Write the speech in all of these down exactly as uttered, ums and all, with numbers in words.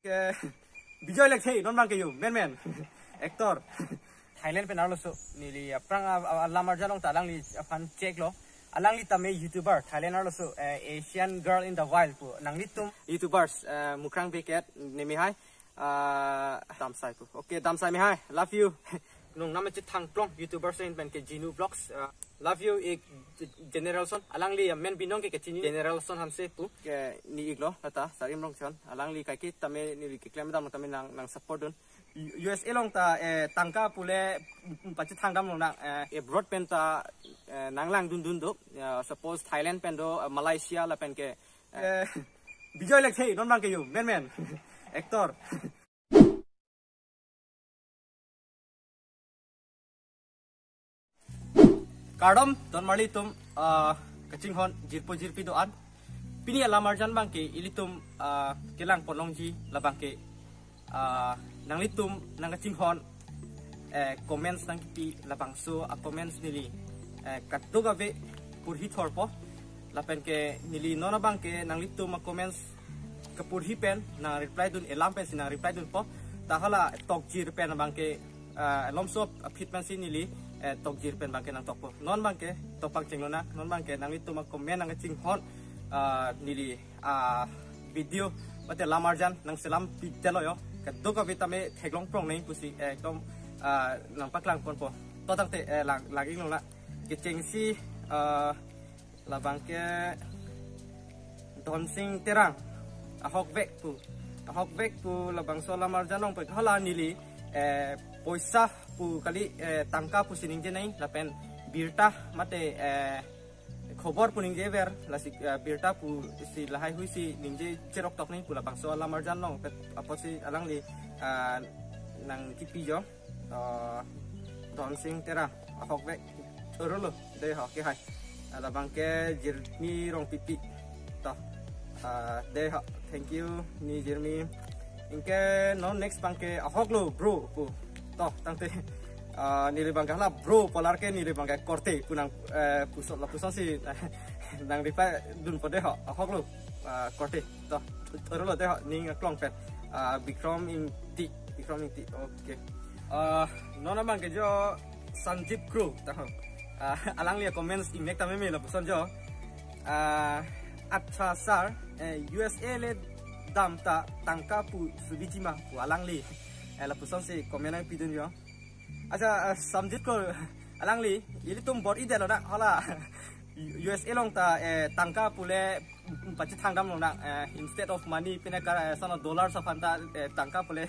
Eh, Bijoy Lekthe, non bang ke yo, men men. Actor. Thailand pen arloso, neli aphrang a, a, alam arjan along ta alangli aphan cheklo. Alangli tame YouTuber, Thailand arloso, eh, Asian Girl in the Wild pu. Nanglitum YouTubers, eh, Mukrang Beket, nemei hai, ah, Damsai pu. Okay, Damsai mei hai, love you. Nung name chethang klong YouTuber sen pen ke Jinu Vlogs. Ah, love you ik General Son. Alangli amen binong ke kachini General Son Hanse pu. Ke ni iklo lata Sarim Rongchehon. Alangli kaike tame neli keklem dam tame nang nang support dun. U S A along ta, eh, tangka pule, mm, pachethang dam lonang, eh, abroad pen ta, eh, nang langdun dun do. Ya, suppose Thailand pen do, eh, Malaysia lapen ke, eh, Bijoy Lekthe, non bang ke yo, men men. Actor. Kardom, don marli atum, ah, kachinghon jirpo jirpi do-an. Pini alam arjan bang ke ilitum, ah, kelang ponlongji labang ke, ah, nanglitum nang kachinghon, eh, comments nang kipi labangso a comments neli, eh, kadokave porhi thorpo. Lapen ke neli non abang ke nanglitum a comments kaporhi pen nang reply dun, elam pensi nang reply dunpo. Ta hala tokjir pen abang ke, ah, lomso aphi pensi neli, eh, tokjir pen bang ke nang tokpo. Non bang ke tokpang chenglonang, non bang ke nanglitum a comment nang kachinghon, ah, neli, ah, video mate alam arjan nang selam pidetlo yo. Kadokave tame theklong prong neng pusi, eh, ekdom, ah, nang paklang ponpo. To tangte, eh, lang, lang inglonang. Kechengsi, ah, labang ke Donsing Terang, ahokvek pu. Ahokvek pu labangso alam arjan along pen hala neli, eh, poisa pu kali, eh, tangka pusi ningje neng lapen birta mate, eh, khobor pu ningjever lasi, eh, birta pusi lahaihui si ningje cherok tok neng pu labangso alam arjan along pen apotsi alangli, ah, nang kipi jo. Ah, Donsing Terang, ahokvek. Chorolo, dei ho, ke hai. Labang ke Jirmi Rongpipi. To. Ah, dei ho, thank you, ni Jirmi. Anke non next bang ke ahoklo, bro, pu. To, tangte. Ah, neli bang ke hala bro, polar ke neli bang ke korte, pu nang, eh, puson lapuson si nang reply dunpo dei ho, ahoklo, ah, korte. To, chorolo dei ho, ning aklong pen. Ah, Bikram Ingti, Bikram Ingti. Okay. Ah, non abang ke jo Sanjib Kro, ta ho. Ah, alangli comments ingnek tame mei lapuson jo. Ah, accha sir, eh, U S A le dam ta tangka pu suviji ma pu alangli. Eh, lapuson si comment nang pidun jo. Accha, eh, Sanjib Kro, alangli, ilitum bor-idetlo na, hala. U S A along ta, eh, tangka pule, mm, pachethang dam lonang, eh, instead of money, pine kar, eh, sono dollars aphan ta, eh, tangka pule,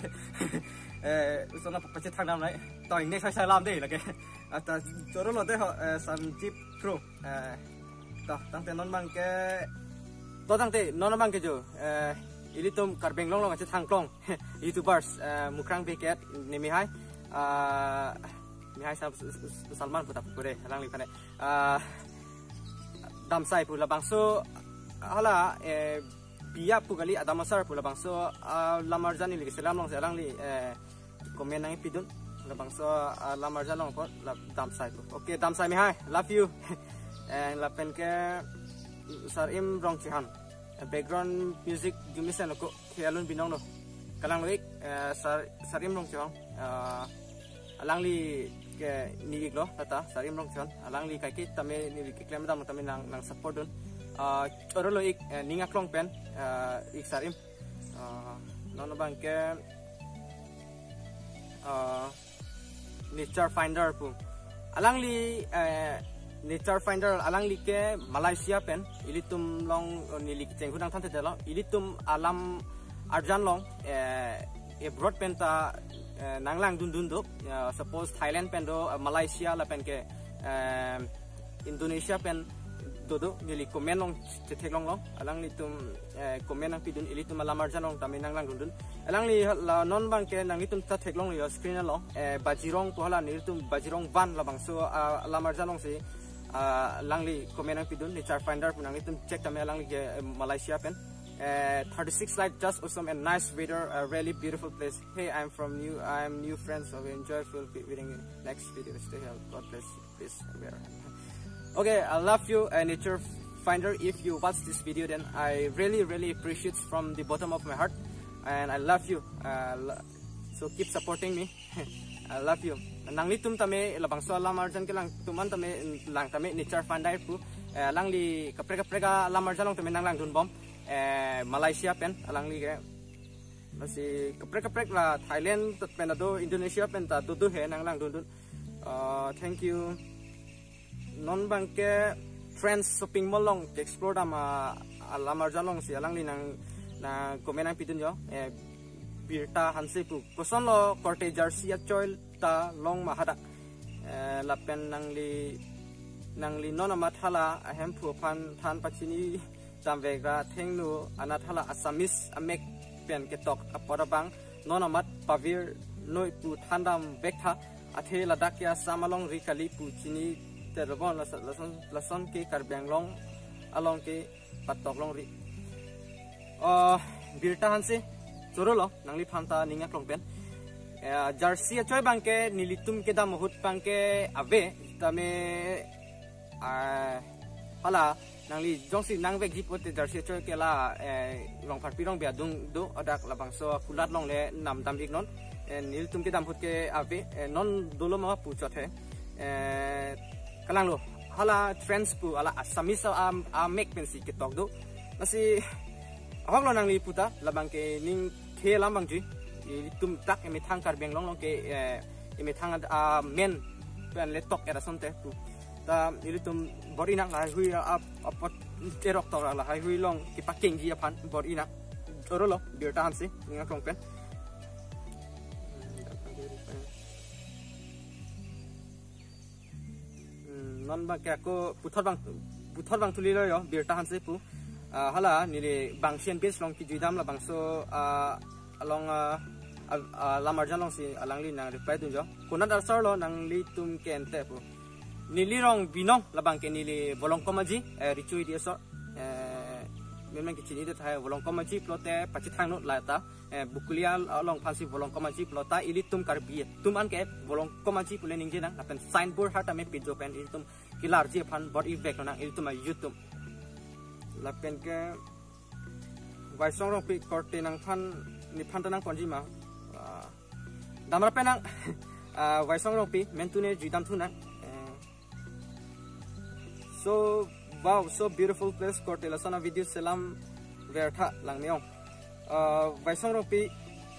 eh, sono pachethang dam nai. To, ingnek sai sai lam dei lake. Accha, chorolo dei ho, eh, Sanjib Kro, eh, to, tangte non bang ke, to tangte non bang ke jo, eh, ilitum Karbi Anglong along kachethang klong YouTubers, eh, Mukrang Beket, nemei hai, ah, mei hai Sal-, Salman pu ta pu kure, alangli aphan, ah, Damsai pu labangso, hala, eh, biya pu kali, Adam Asar pu labangso, ah, alam arjan neli keselam along si alangli, eh, comment nang pidun, labangso, ah, alam arjan along pu, la Damsai pu. Okay, Damsai mei hai, love you. And lapen ke Sarim Rongchehon. Background music jumisen ko, ke alun binong no. Kalang loik, eh, Sar-, Sarim Rongchehon. Ah, alangli ke ni iklo, lata, Sarim Rongchehon. Alangli kaike tame neli keklem dam tame nang, nang support dun. Ah, chorolo ik, eh, ning aklong pen, eh, ik Sarim. Ah, non bang ke, ah, Nature Finder pu. Alangli, eh, Nature Finder alangli ke Malaysia pen, ilitum along, eh, neli kecheng hudang than tedelo, ilitum alam arjan along, eh, abroad pen ta, eh, nang langdun dun do, ya, suppose Thailand pen do, eh, Malaysia lapen ke, eh, Indonesia pen do do, neli comment along chetheklong long, alanglitum, eh, comment nang pidun, ilitum alam arjan along tame nang langdun dun. Alangli la non bang ke nanglitum ta theklong yo screen along, eh, Bajirong pu hala nelitum Bajirong Van labangso, ah, alam arjan along si, ah, alangli comment nang pidun, Nature Finder pu nanglitum check tame alangli ke, eh, Malaysia pen. Eh, thirty-six like, just awesome and nice weather, a really beautiful place. Hey, I'm from new, I'm new friends, so we enjoy, feel free waiting next video. Stay healthy. God bless you. Please, we are. Okay, I love you, uh, Nature Finder. If you watch this video, then I really, really appreciate from the bottom of my heart. and I love you. Uh, lo- so keep supporting me. I love you. Nanglitum tame labangso alam arjan kelang atum an tame, lang tame Nature Fun Diary pu. Eh, alangli kaprek kaprek alam arjan along tame nanglangdun bom. Eh, Malaysia pen alangli ke. Lasi kaprek kaprek la Thailand pen ta do, Indonesia pen ta do do he nanglangdundun. Uh, thank you. Non abangke Trends Shopping Mall along ke explore dam a, alam arjan alongsi alangli nang, nang comment nangpidun jo. Eh, Birta Hanse pu. Kosonlo korte jersey achoi ta long ma hadak. Eh, lapen nangli, nangli non amat hala ahemphu aphan than pachini damvek ra athengno anat hala Assamese amek pen ketok apot abang non amat pavirnoi pu thandam vek tha. Athe ladak ke Assam alongri kali pu chini terobon lason, lason, lason ke Karbi Anglong along ke patok longri. Oh, Birta Hanse, chorolo nangliphan ta ning aklong pen. Eh, jersey achoi abangke nelitum kedam ahut abangke ave tame, ah, hala nangli jongsi nangvekji pulote jersey achoi ke la, eh, Rongpharpi Rongbi adung do, hadak labangso kulat along le namdam iknon. Eh, nelitum kedam ahut ke ave, eh, non dolo ma pu chot he. Eh, kalanglo, hala Trends pu hala Assamese a, a, amek pensi ketok do. Lasi ahoklo nangli puta, labangke ning khei alam abangji. Ilitum dak emethang Karbi Anglong along ke, eh, emethang ad-, amen pen le tok era asonte pu. Ta ilitum bor-i nang lahai hui ap-, apot cheroktok lahai hui along kepakengji aphan bor-i nang. Chorolo, Birta Hanse, ning aklong pen. Hmm, non abangke ako puthot abang, puthot abang thulilo jo, Birta Hanse pu. Ah, hala neli Bangsian Beach along kejui dam labangso, ah, along, ah, al-, ah, alam arjan alongsi alangli nang reply dun jo. Konat asarlo nanglitum ke ente pu. Neli Rong Binong labangke neli Volongkom Aji, eh, Richu Hidi asor. Eh, memang kechini det hai Volongkom Aji pulote pachethang non lata. Eh, Bokolia along aphansi Volongkom Aji pulo ta ilitum Karbi atum an ke Volongkom Aji pule ningje nang, lapen signboard ha tame pijo pen ilitum kelarji aphan bor-i vek lonang ilitum a-youth atum. Lapen ke Waisong Rongpi korte nangphan, nephan ta nangponji ma. Ah, damra pen nang, ah, Waisong Rongpi, mentune jui dam thu nang. Eh, so, wow, so beautiful place, korte lason a-video selam vertha lang me-ong. Ah, Waisong Rongpi,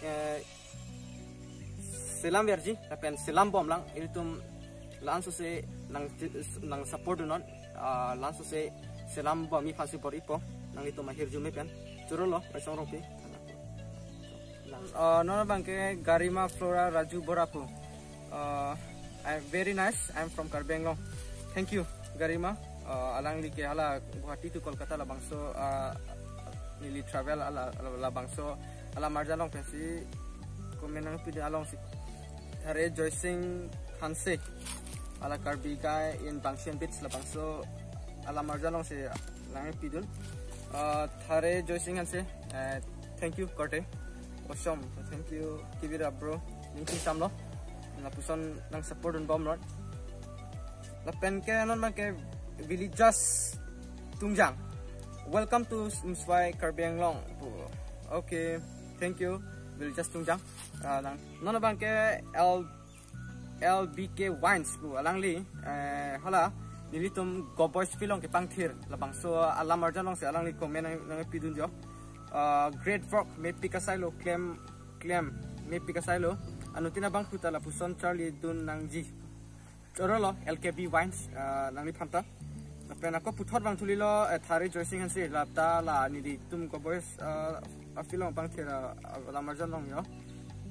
eh, selam verji, lapen selam bom lang, ilitum la-an sose nang, nang support dunnon, ah, la-an sose selam bomji aphansi bor-ipo, nanglitum ahirjume pen. Chorolo, Waisong Rongpi. Ah, non abangke Garima Flora Raju Bora pu. Ah, I'm very nice. I'm from Karbi Anglong. Thank you, Garima. Ah, alangli ke hala Guwahati to Kolkata labangso, ah, neli travel hala, hala, labangso alam arjan along pensi comment nangpidun alongsi. Thare Joysing Hanse, hala Karbi guy in Bangsian Beach labangso alam arjan alongsi nangpidun. Ah, Thare Joysing Hanse, eh, thank you, korte. Awesome. Thank you. Keep it up, bro. Ning kingsam lo. Lapuson nang support dun bom rot. Lapen ke non abangke Villagers Tungjang. Welcome to Umswai Karbi Anglong. Okay. Thank you, Villagers Tungjang. Ah, nang, non abangke L L B K Wines pu alangli, eh, hala nelitum Go Boys film along kepangthir labangso alam arjan alongsi alangli comment nang, nangpidun jo. Ah, great work, mepik asai lo, klem, klem, mepik asai lo. Anuttin abangphu ta lapuson charli dun nangji. Chorolo, L K B Wines, ah, nangliphan ta. Lapen ako puthot abang thulilo, eh, Thare Joysing Hanse, lata la nelitum Go Boys, ah, a-film pangthir, ah, alam arjan along jo.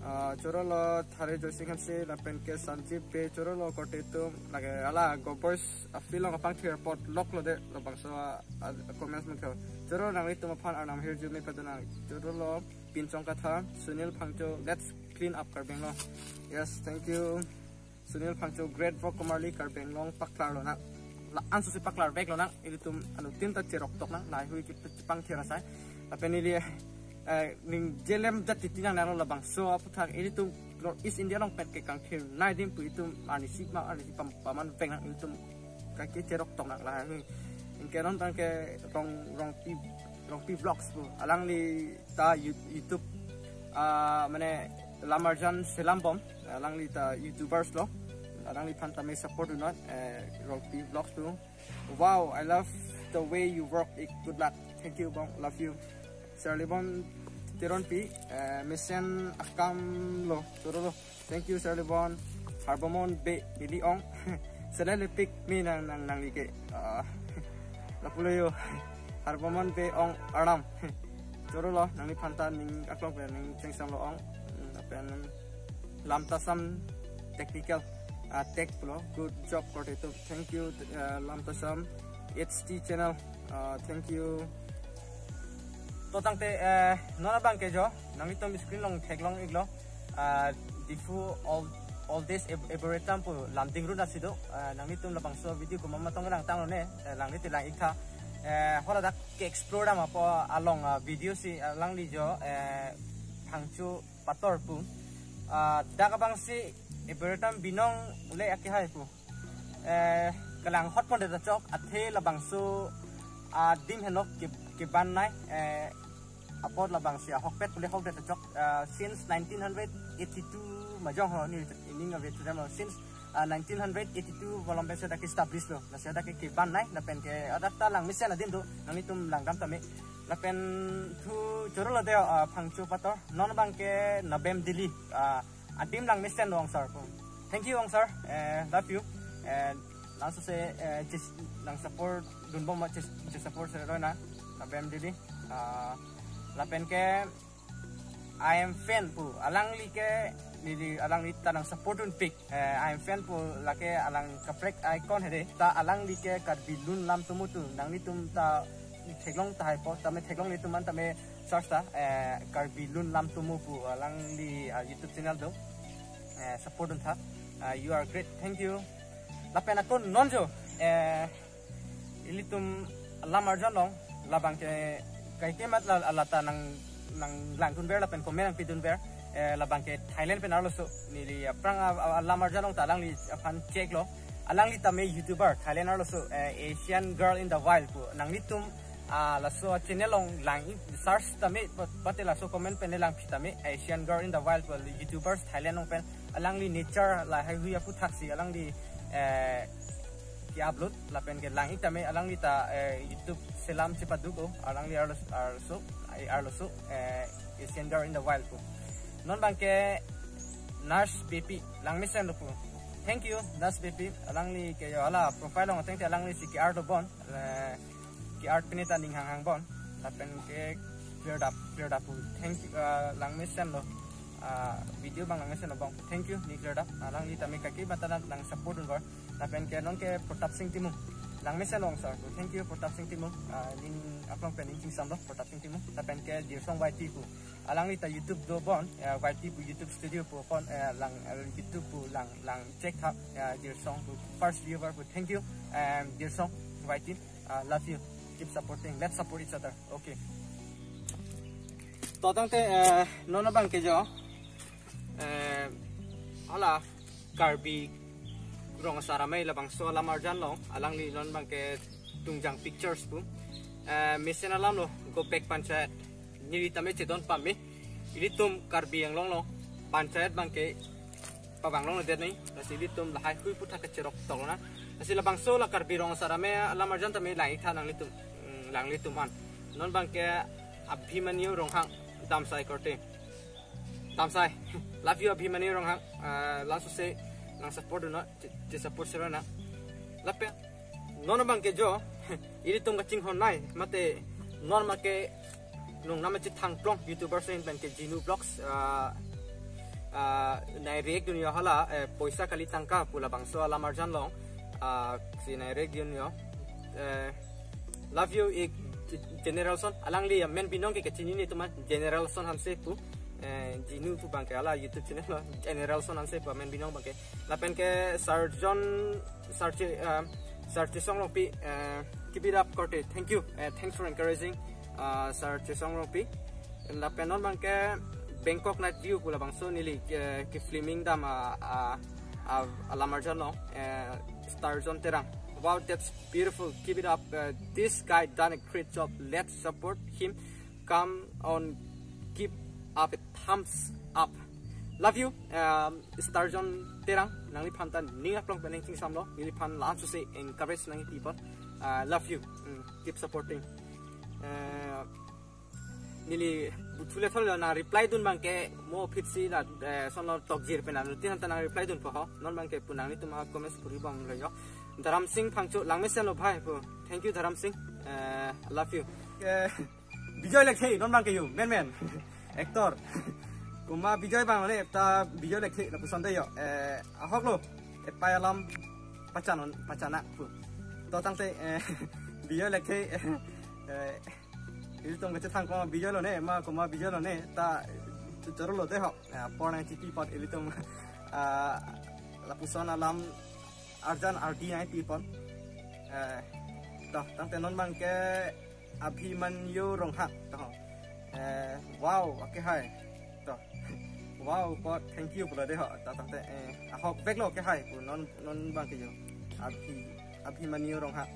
Ah, chorolo Thare Joysing Hanse, lapen ke Sanjib Bey, chorolo korte atum, lake hala Go Boys a-film pangthir apot loklo de, labangso a, a, comments mangthir. Chorolo nanglitum aphan arnam ahirjume padun nang. Chorolo Pinchong Katha, Sunil Phangcho, let's clean up Karbi Anglong. Yes, thank you. Sunil Phangcho, great work, komarli Karbi Anglong paklar lonang. La-an sose paklar vek lonang, ilitum anuttin ta cheroktok nang, lahai hui kepangthir asai. Lapen ili, eh, ningje lem jat titi nang nanglo labangso aputhak, ilitum North East India along pen ke kangthir nai adim pu itum arnisi ma arnisi pam, paman vek nang, ilitum kaike cheroktok nang lahai hui. Anke non abangke Rong, Rongpi, Rongpi Vlogs pu. Alangli ta You-, YouTube ah, mane Lamarjan selam bom, alangli ta YouTubers lo, alangliphan tame support dunnon, eh, Rolpi Vlogs tu. Wow, I love the way you work. Good luck. Thank you, bong. Love you. Sir Libon Teronpi, eh, mesen akam lo, choro lo. Thank you, Sir Libon. Harbamon Be Bili Ong. Sele lepik mi nang, nang, nangli ke. Ah, lapulo yo. Harbamon Be Ong Arnam. Choro lo, nangliphan ta ning aklong pen ning chengsam lo ong. Hmm, lapen Lamtasam Technical, ah, Tech pulo. Good job korte tu. Thank you, ah, Lamtasam H T channel. Ah, thank you. To tangte, eh, non abang ke jo, nanglitum screen along theklong iklo. Ah, Diphu all, all this eb-, Arboretum pu Lumding Road asi do. Ah, nanglitum labangso video komat ma tong lang tanglo ne, eh, lang niti lang ik tha. Eh, hala dak ke-explore dam apo along, ah, video si, ah, alangli jo, eh, Phangcho Pator pu. Ah, dak abang si Arboretum binong le akehai pu. Eh, kalang hot pon det ta chok, athe labangso adim henlo ke, keban nai, eh, apot labangsi ahokpet pule hok det ta chok, eh, since nineteen eighty-two majong ho ni ining ave tu dam lo, since, ah, nineteen eighty-two volom pen seta ke-establish lo, la seta ke keban nai, lapen ke adak ta lang mesen adim do, nanglitum lang dam tame. Lapen thu choro lo de, ah, Phangcho Pator, non abang ke Nabem Delhi, ah, adim lang mesen lo ong sir pu. Thank you ong sir. Eh, love you. Eh, langsung se, eh, just lang support dun bom ma just, just support sir lo na. Nabem Delhi. Ah, lapen ke I am fan pu. Alangli ke neli alangli ta nang support dunpik. Eh, I am fan pu lake alang kaprek icon hede. Ta alangli ke Karbi Lun Lam Tomo tu. Nanglitum ta theklong tahai po. Tame theklong, ilitum an tame search ta, eh, Karbi Lun Lam Tomo pu alangli, ah, YouTube channel do. Eh, support dun tha. Ah, you are great. Thank you. Lapen ako non jo, eh, ilitum Lamarjan along, labang ke kaike mat la, la ta nang, nang lang dunver lapen comment nangpi dunver, eh, labang ke Thailand pen arloso, neli aphrang a, a, Lamarjan along ta alangli aphan check lo, alangli tame YouTuber, Thailand arloso, eh, Asian Girl in the Wild pu, nanglitum, ah, laso channel along lang ik search tame, pat-, pate laso comment pen langpi tame, Asian Girl in the Wild pu YouTubers Thailand along pen, alangli nature lahai hui aputhak si, alangli, eh, ke-upload, lapen ke lang ik tame, alangli ta, eh, YouTube selam chepaduk o, alangli arlos-, arloso, ai arloso, eh, Asian Girl in the Wild pu. Non abang ke Nurse B P, lang mesen lo pu. Thank you, Nurse B P, alangli ke jo hala profile along ateng te alangli si ke-art lo bon, eh, ke-art pini ta ning hanghang bon, lapen ke clear up, clear up pu. Thank you, eh, lang mesen lo. Ah, video abang lang mesen lo bong. Thank you, ni clear up. Alangli tame kaki batalan lang support dunver. Lapen ke non ke Protap Sing Timung. Lang mesen lo ong sir. Thank you, Protap Sing Timung. Ah, ning aklong pen ning chengsam lo, Protap Sing Timung. Lapen ke Dirsong Y T pu. Alangli ta YouTube do bon, eh, Y T pu YouTube studio pu pon, eh, lang, eh, YouTube pu lang, lang check tha, eh, Dirsong pu first viewer pu. Thank you, um, Dirsong Y T. Uh, love you. Keep supporting. Let's support each other. Okay. To tangte, eh, non abang ke jo, eh, hala Karbi Rong Asar Amei labangso Lamarjan along, alangli non abang ke Tungjang Pictures pu. Eh, mesen alam lo, Gopek Panchayat. Neli tame chedon pame. Ilitum Karbi Anglong along panchayat abang ke pabang long det ni. Lasi ilitum lahai hui aputhak kacherok toklo na. Lasi labangso la Karbi Rong Asar Amei Lamarjan tame lang ik tha nanglitum, mm, nanglitum an. Non abang ke Abhimanyu Ronghang, damsai korte. Damsai. Love you Abhimanyu Ronghang. Ah, langsung se nang support dunnon, je, je support sera na. Lapen non abang ke jo, ilitum kachinghon nai, mate non ma ke nung nama chethang plong YouTuber sen pen ke Jinu Vlogs, ah, ah, nai react dunyo hala, eh, Poisa Kali Tangka pu labangso Lamarjan along, ah, si nai react dunyo. Eh, love you, ik, General Son, alangli amen binong ke kachini ni teman, General Son Hanse pu, eh, Jinu pu abang ke hala YouTube channel lo, General Son Hanse pu amen binong abang ke. Lapen ke Sir John, Sir Che, eh, Sir Chesong Rongpi, eh, keep it up korte. Thank you. Eh, thanks for encouraging, uh, Sir Chesong Rongpi. Lapen non abang ke Bangkok Night View pu labangso neli, eh, ke filming dam a, a, a, Lamarjan along, eh, Star John Terang. Wow, that's beautiful. Keep it up. Uh, this guy done a great job. Let's support him. Come on, keep up, a thumbs up. Love you, um, Starjon Terang. Nangliphan ta ning aklong pen ning chingsamlo. Neliphan la-an sose encourage nangpi apot. Uh, love you. Mm, keep supporting. Uh, neli buthu le thol nang reply dun abangke mo phitsi la, eh, sonlo tokjir pen anuttin ta nang reply dunpo ho. Non abangke pu nanglitum a comments puri bomlo jo. Dharam Singh Phangcho, langmesen lo bhai pu. Thank you Dharam Singh. Eh, I love you. Eh, Bijoy Lekthe, non abangke yo, men men. Actor. Komat Bijoy abang le, ta Bijoy Lekthe lapuson de jo. Eh, ahok lo. Epai alam pachan, pachana pu. To tangte, eh, Bijoy Lekthe, eh, ilitum kachethang komat Bijoy lone, ma komat Bijoy lone, ta choro lo de ho. Eh, apor nangchipi apot ilitum, ah, lapuson alam arjan ardi nangpi apot. Eh, to tangte non abangke Abhimanyu Ronghang. To. Eh, wow, okay, hi. To. Wow, apot thank you pulo de ho. Ta tangte, eh, ahok vek lo, okay, hi. Pu non, non abangke yo. Abhi, Abhimanyu Ronghang.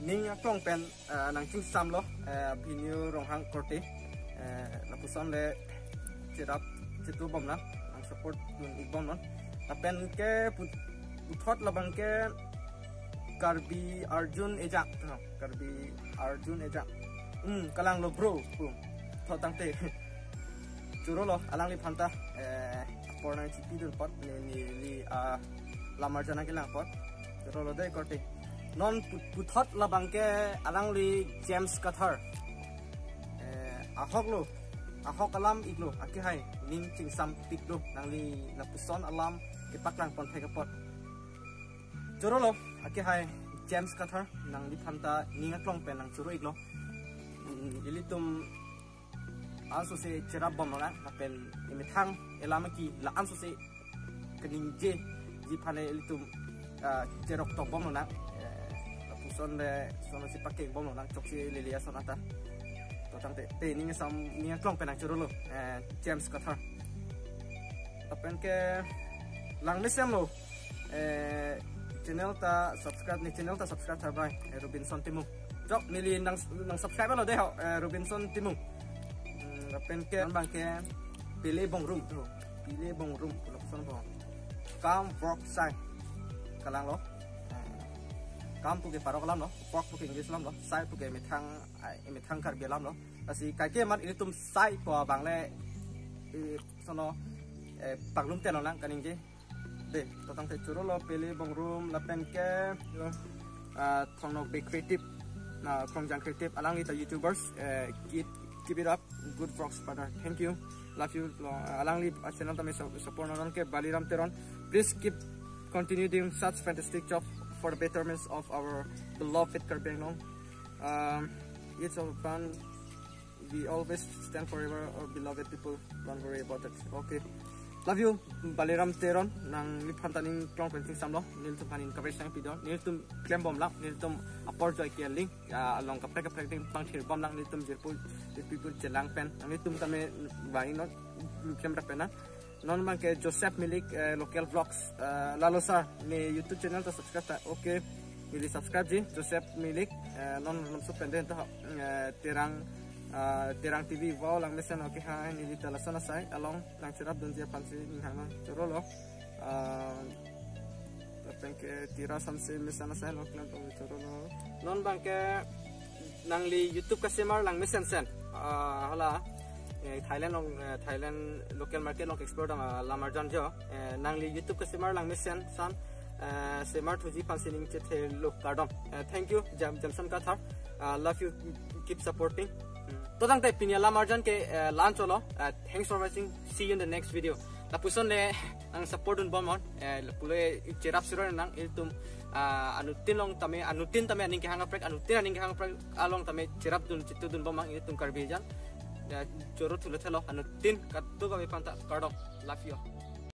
Ning aklong pen, eh, nang chingsamlo, eh, Abhimanyu Ronghang korte. Eh, lapuson le cherap chetu bomnang, nang support dun ik bomnon. Lapen ke put-, puthot labangke Karbi Arjun Ejang, no, Karbi Arjun Ejang. Hmm, kalanglo bro, pu. To tangte. Choro lo, alangliphan ta, eh, apor nangchipi dun apot, ne, neli, ah, lam arjan nangkelang apot. Choro lo de korte. Non put-, puthot labangke alangli James Kathar. Eh, ahok lo, ahok alam ik lo, okay, hi, ning chingsam pik lo, nangli lapuson alam kepaklang pon thek apot. Choro lo, okay, hi, James Kathar, nangliphan ta ning aklong pen nang choro ik lo. Mm, ilitum la-an sose cherap bomlonang, lapen emethang elam aki la-an sose kaningjeji aphan le ilitum, ah, cherok tok bomlonang. Eh, lapuson le, sonlo si pakeng bomlonang, choksi lele ason anta. To tangte, te ning sam, ning aklong pen nang choro lo, eh, James Kathar. Lapen ke langmesen lo, eh, channel ta subscribe, ne channel ta subscribe tha bhai, eh, Robinson Timung. Chok, neli nang, nang subscribe lo de ho, eh, Robinson Timung. Hmm, lapen ke abangke Pele Bongrum to. Pele Bongrum, pulo son bo. Kam work sai. Kalanglo. Eh, kam puke parok alam lo, work puke English alam lo, sai puke methang, ai, methang Karbi alam lo. Lasi kaike mat ilitum sai pu abang le, eh, sonlo, eh, panglum tenlonang kaningje. De, to tangte choro lo Pele Bongrum lapen ke, ah, Thongnokbe Creative, na Thongjang Creative, alangli ta YouTubers, eh, keep, keep it up, good vlogs, brother. Thank you, love you, lo, alangli, ah, channel tame sup-, support non ke Baliram Teron. Please keep continue doing such fantastic job for the betterment of our beloved Karbi Anglong. Um, it's all fun. We always stand forever, our beloved people. Don't worry about it. Okay. Love you, Baliram Teron. Nangliphan ta ning aklong pen chingsamlo. Nelitum aphan encourage nangpi do. Nelitum klem bomlang. Nelitum apor joi ke link, ah, along kaprek kaprek ding pangthir bomlang. Nelitum jirpo, jirpi pun chelang pen. Nanglitum tame bang non klem rap pen na. Non abangke Joseph Milik, eh, Local Vlogs, eh, lalo sir, ne YouTube channel ta subscribe ta. Okay, neli subscribe ji, Joseph Milik, eh, non lamso pen den ta, eh, Terang, eh, Terang T V, wow, langmesen, okay, hi, neli ta lason asai, along, nang cherap dunji aphansi, ning hang nang choro lo. Eh, lapen ke Tira Samse mesen asai, along, klem tong choro lo. Non abangke, nangli YouTube kasemar langmesen sen. Ah, hala, eh, Thailand along, eh, Thailand local market along explore dam, ah, lam arjan jo. Eh, nangli YouTube kasemar langmesen san, eh, semar thuji aphansi ning chethe lo, kardom. Eh, thank you, Jam-, Jamson Kathar. Ah, love you, keep supporting. Hmm. To tangte pini alam arjan ke, eh, la-an cholo. Eh, thanks for watching. See you in the next video. Lapuson le nang support dun bomnon, eh, pulo cherap siro nang ilitum, ah, anuttin along tame, anuttin tame aning kehang kaprek, anuttin aning kehang kaprek along tame cherap dun chitu dun bomnon ilitum Karbi jan. Ya, choro thulo thelo, anuttin kadokave aphanta kardom, love you.